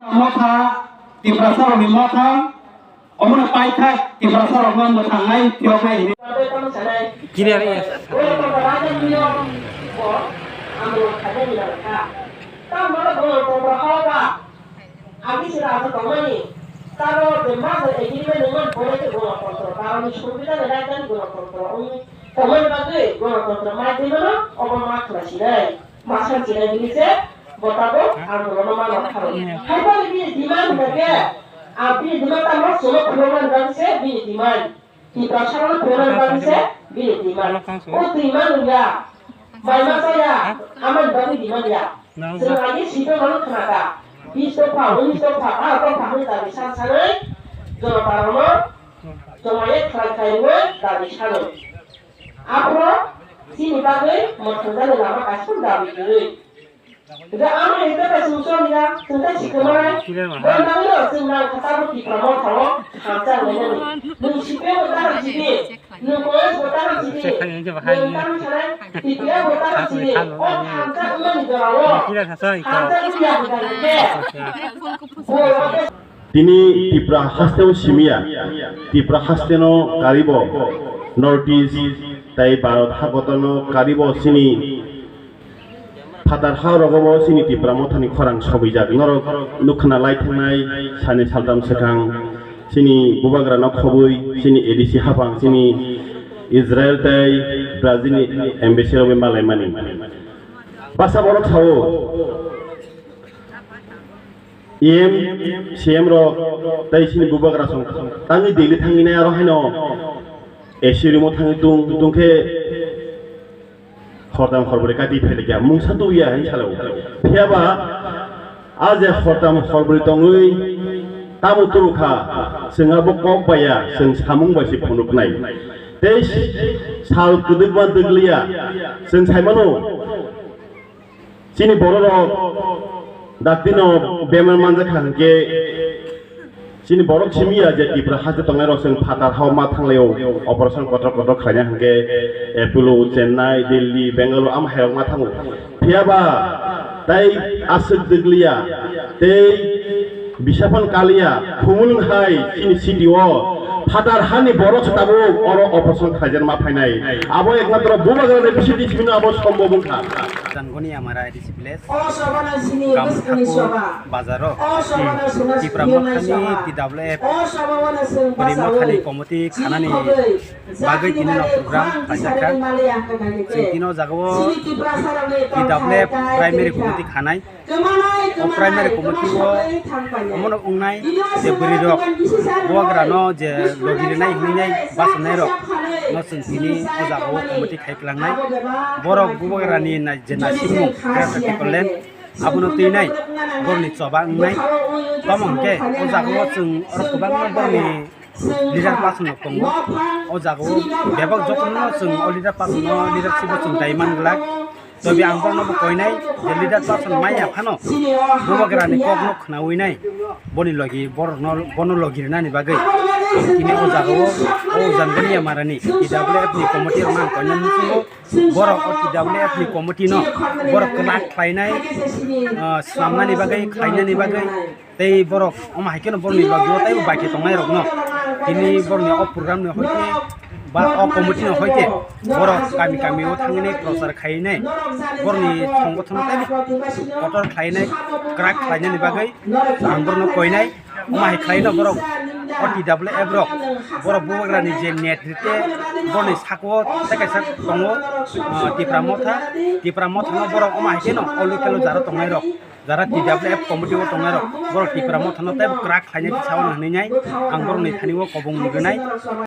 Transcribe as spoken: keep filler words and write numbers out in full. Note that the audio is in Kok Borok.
Motha, Tiprasa rokni motha, omono paithak Tiprasa rokno mwthangnai phiyoknai hwnwi. Clear, yes. Tamoni gwnotwntro hao ba, agini raja tongmani, tamo je ma je agreement nungmani pore khe gwnotwntro, taroni songbidan ni rajdhani gwnotwntro wngwi tongmani bagwi gwnotwntro ma twi mano, obo ma khlai sinai, ma san sinai hwnwi se bo tabuk andolono ma nok tharo. Hai phano bini demand hwnkhe, a bini demand tamo chwngno phunuknani bagwi se bini demand. Tiprasano phunuknani bagwi se bini demand. O twi manu ya, mai masa ya, amani bagwi demand ya. Chwng agi sito mano khna kha. Bis dopha, unis dopha, aro dopha hwnwi dabi san sanwi jonotarokno jomai khlai khlai rwui dabi sanwi. Aphuru chini bagwi mwthangjaknai lama kaisa dabi kwrwi. Hwnkhe ano hwnkhe bai chwng choliya, chwng tei sikimai. Bo nangno chwng nang kha tabuk Tipra Motha o hamjak lainani. Nwng C P M bo ta hamjidi, nwng Congress bo ta hamjidi, nwng tamo sanai T P F bo ta hamjidi. O hamjak wngmani jora o hamjak wngya hwnkhe bo Tini Tipra haste o simiya, Tipra haste no karibo North East tai Bharat hakotor no karibo chini phatar ha rogo bo chini Tipra Motha ni khorang sobijak. Norok nukha na lai thangnai sani saltam swkang chini bubagra no khobwi chini A D C haphang chini Israel tai Brazil ni embassy rok bai malai mani. Basa borok sao. E M, C M rok tei chini bubagra song tangwi Delhi thangwi nai aro haino A C room o thangwi tung tung khe hortam horbrwi kati phailikya mungsa tuya hin salo. Phiyaba a je hortam horbrwi tongwi tamo tubukha chwng abo kok baiya chwng samung bai se phunuknai. Tei sal kwdwkma dwgliya chwng saimano. Chini bororok daktino bemar manjakha hwnkhe chini borok simiya je Tipra haste tongnairok chwng phatar hao ma thanglaio operation kotor kotor khlaina hwnkhe Apollo, Chennai, Delhi, Bangalore am hairok ma thango. Phiyaba tai aswk dwgliya tei Bisaphan kaliya, Khumulwng hai chini city o phatar hani borok se tabuk oro operation khlaijakma phainai. Abo ekmatro bubagrani bisi disipino abo sombob wngkha. Jangoni amara A D C village, Kam Thakur bazaro, Tipra Mothani T W F, Tipra Mothani committee khanani bagwi tini no program khlaijakha. Chwng tini o jagao T W F primary committee khanai. O primary committee o omono wngnai je bwrwi rok bubagra no je logi rinai hinwi nai bachai nai rok no chwng tini o jagao committee khai kwlangnai. Borok bubagra ni nai-, je naisingmung Greater Tipraland abono twi nai borokni choba wngnai. Tamo hwnkhe o jagao chwng oro kwbangma borokni leader person rok tongo. O jagao bebak jotono chwng o leader person no leadership o chwng dai man glak. Tobe ang borokno bo koinai je leader person manya phano bubagrani kokno khnawi nai boni logi borokno bono logi rinani bagwi. Tini o jagao o Jangoni Yamarani T W F ni committee rokno ang koinani muchungo borok o T W F ni committee no borok kwlak khlainai, ah, swnamnani bagwi khlainani bagwi. Tei borok omo hai kheno borokni logi o tei bai khe tongnai rokno tini borokni o program ni hoite ba o committee ni hoite borok kami kami o thangwi nai prochar khai nai borokni songothono tei kotor khlai nai kwrak khlai nani bagwi ang borokno koi nai. Omo hai khlai no borok o T W F rok borok bubagrani je netrite borokni sako tei kaisa tongo, ah, Tipra Motha, Tipra Motha no borok omo hai kheno o local o jara tongnai rok. Jara T W F committee o tongnai rok, borok Tipra Motha no tei kwrak khlainai sao hwnwi nai ang borokni thani o kobong rwnai.